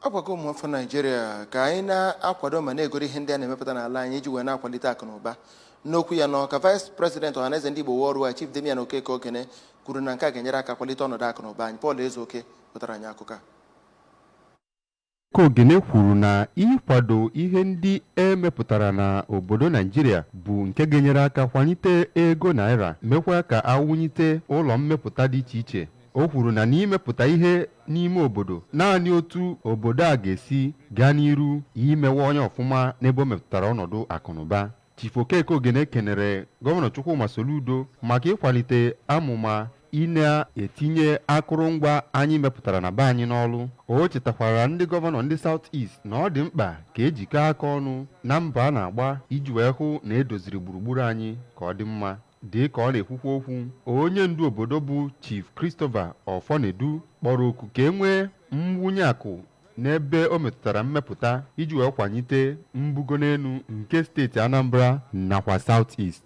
Ọ gwago ụmụafọ Naijiria ka anyị na-akwado ma na-egoro ihe ndị a na-emepụta n'ala anyị iji wee na-akwalite akụ na ụba. N'okwu ya n'Ọka, Vice President Ọhaneze Ndị Igbo Worldwide, Chief Damian Okeke Ogene, kwuru na nke a ga-enyere aka kwalite ọnọdụ akụ na ụba anyị. Paul Ezeoke wetara anyị akụkọ a. Ogene kwuru na ịkwado ihe ndị e mepụtara na obodo Naijiria bụ nke ga-enyere aka kwalite ego naira, mekwa ka awụnyite ụlọ mmepụta dị iche iche. O kwuru na n'imepụta ihe n'ime obodo, naanị otu obodo a ga-esi gaa n'iru imewe onye ọfụma n'ebe o metụtara ọnọdụ akụnụba. Chief Okeke Ogene kenere Gọvanọ Chukwuma Soludo maka ịkwalite amụma ị na-etinye akụrụngwa anyị mepụtara na be anyị n'ọlụ. O chetakwara ndị gọvanọ ndị South East na ọ dị mkpa ka ejikọọ aka ọnụ na mbọ a na-agba iji wee hụ na edoziri gburugburu anyị ka ọ dị mma. Dị ka ọ na-ekwukwa okwu, onye ndu obodo bụ Chief Christopher Ofonedu kpọrọ oku ka e nwee mwunye akụ n'ebe o metụtara mmepụta iji wee kwalite mbugo n'elu nke steeti Anambra nakwa South East.